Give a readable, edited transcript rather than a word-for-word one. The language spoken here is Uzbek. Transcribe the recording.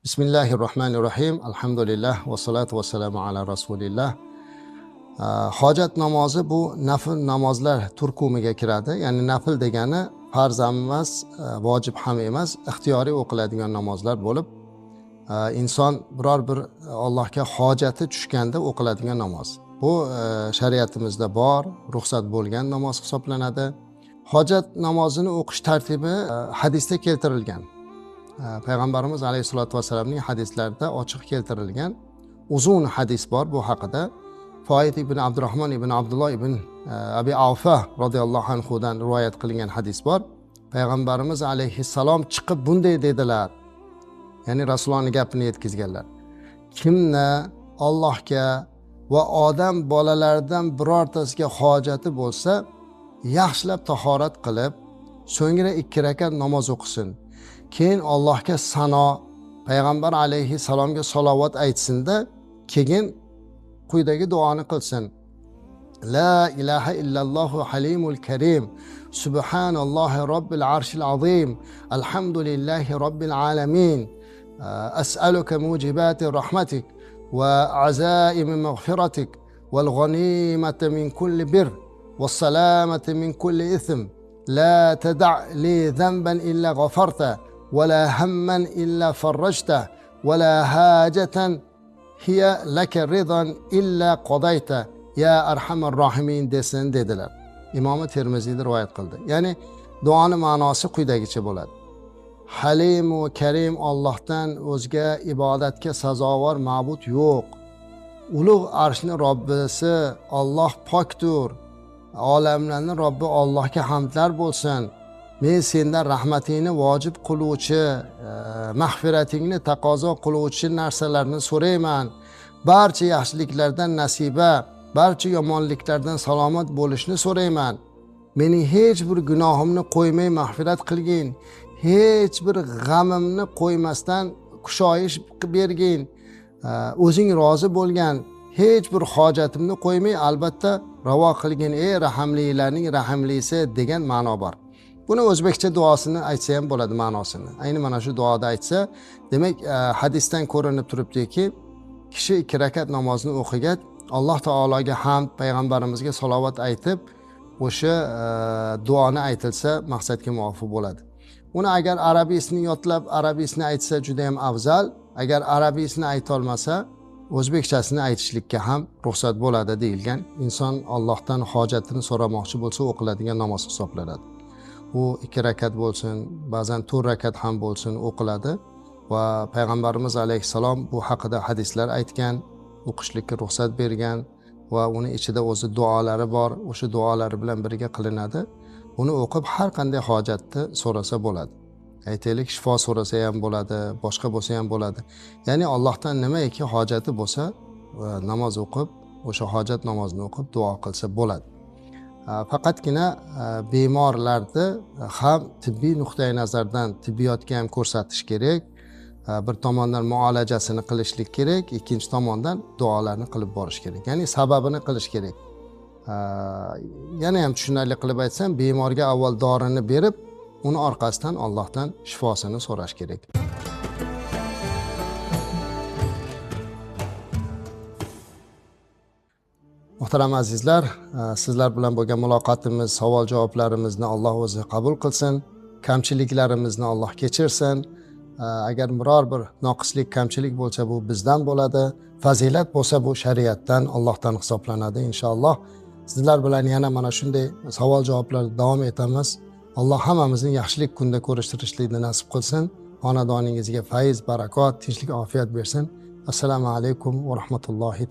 Bismillahi rohmanir rohim. Alhamdulillah vassalotu vassalamu ala rasulillah. Hojat namozi bu nafl namozlar turkumiga kiradi. Ya'ni nafl degani farz ham emas, vojib ham emas, ixtiyoriy o'qiladigan namozlar bo'lib, inson biror bir Allohga hojati tushganda o'qiladigan namoz. Bu shariatimizda bor, ruxsat bo'lgan namoz hisoblanadi. Hojat namozini o'qish tartibi hadisda keltirilgan. Payg'ambarimiz alayhisolatu vassalamning hadislarida ochiq keltirilgan uzun hadis bor bu haqida. Foid ibn Abdurrahmon ibn Abdulloh ibn Abi Avfa radhiyallohu anhudan rivoyat qilingan hadis bor. Payg'ambarimiz alayhissalom chiqib bunday dedilar. Ya'ni Rasulullohning gapini yetkazganlar. Kimni Allohga va odam bolalaridan birortasiga hojati bo'lsa, yaxshilab tahorat qilib, so'ngra 2 rakat namoz o'qisin. Keyin Allohga sano, payg'ambar alayhissalomga salovat aytsinda, keyin quyidagi duoni qilsin. La ilaha illallohu halimul karim, subhanallohi robbil arshil azim, alhamdulillahi robbil alamin, as'aluka mujibati rahmatik va azaimi mag'firatik val g'animata min kulli bir va salamata min kulli ithm, la tada' li dhanban illa g'afarta va la hamman illa farrajta va la hajatan hiya laka ridan illa qadayta ya arhamar rohimin desin dedilar. Imomi Termiziyda rivoyat qildi. Ya'ni duoni ma'nosi quyidagicha bo'ladi. Halim va Karim Allohdan o'zga ibodatga sazovor ma'bud yo'q. Ulug' arshning Robbisi Alloh pokdir. Olamlarning Robbi Allohga hamdlar bo'lsin. Men sendan rahmatingni vojib qiluvchi, mag'firatingni taqozo qiluvchi narsalarni so'rayman. Barcha yaxshiliklardan nasiba, barcha yomonliklardan salomat bo'lishni so'rayman. Mening hech bir gunohimni qo'ymay mag'firat qilgin. Hech bir g'amimni qo'ymasdan kushoyish bergin. O'zing rozi bo'lgan hech bir hojatimni qo'ymay albatta ravo qilgin ey rahimlilarning rahimlisi degan ma'no bor. Buni o'zbekcha duosini aytsa ham bo'ladi ma'nosini. Ayni mana shu duoda aytsa, demak hadisdan ko'rinib turibdiki, kishi 2 rakat namozni o'qigach, Alloh taologa hamd, payg'ambarimizga salovat aytib, o'sha duoni aytilsa maqsadga muvofiq bo'ladi. Uni agar arabiysini yodlab, arabiysini aytsa juda ham afzal. Agar arabiysini ayta olmasa, o'zbekchasini aytishlikka ham ruxsat bo'ladi deyilgan. Inson Allohdan hojatini so'ramoqchi bo'lsa, o'qiladigan namoz hisoblanadi. U 2 rakat bo'lsin, ba'zan 4 rakat ham bo'lsin o'qiladi va payg'ambarimiz alayhissalom bu haqida hadislar aytgan, o'qishlikka ruxsat bergan va uni ichida o'zi duolari bor, o'sha duolari bilan birga qilinadi. Uni o'qib har qanday hojatni so'rasa bo'ladi. Aytaylik, shifo so'rasa ham bo'ladi, boshqa bo'lsa ham bo'ladi. Ya'ni Allohdan nimaiki hojati bo'lsa, namoz o'qib, o'sha hojat namozini o'qib duo qilsa bo'ladi. Faqatgina bemorlarni ham tibbiy nuqtai nazardan tibbiyotga ham ko'rsatish kerak. Bir tomondan muolajasini qilishlik kerak, ikkinchi tomondan duolarni qilib borish kerak. Ya'ni sababini qilish kerak. Yana ham tushunarli qilib aytsam, bemorga avval dorini berib, uni orqasidan Allohdan shifosini so'rash kerak. Muhtaram azizlar, sizlar bilan bo'lgan muloqotimiz, savol javoblarimizni Alloh o'zi qabul qilsin, kamchiliklarimizni Alloh kechirsin. Agar biror bir noqislik, kamchilik bo'lsa, bu bizdan bo'ladi. Fazilat bo'lsa, bu shariatdan, Allohdan hisoblanadi inshaalloh. Sizlar bilan yana mana shunday savol javoblar davom etamiz. Alloh hammamizni yaxshilik kunda ko'rishtirishlikni nasib qilsin. Xonadoningizga fayz, barakot, tinchlik, ofiyat bersin. Assalomu alaykum va rahmatullohi.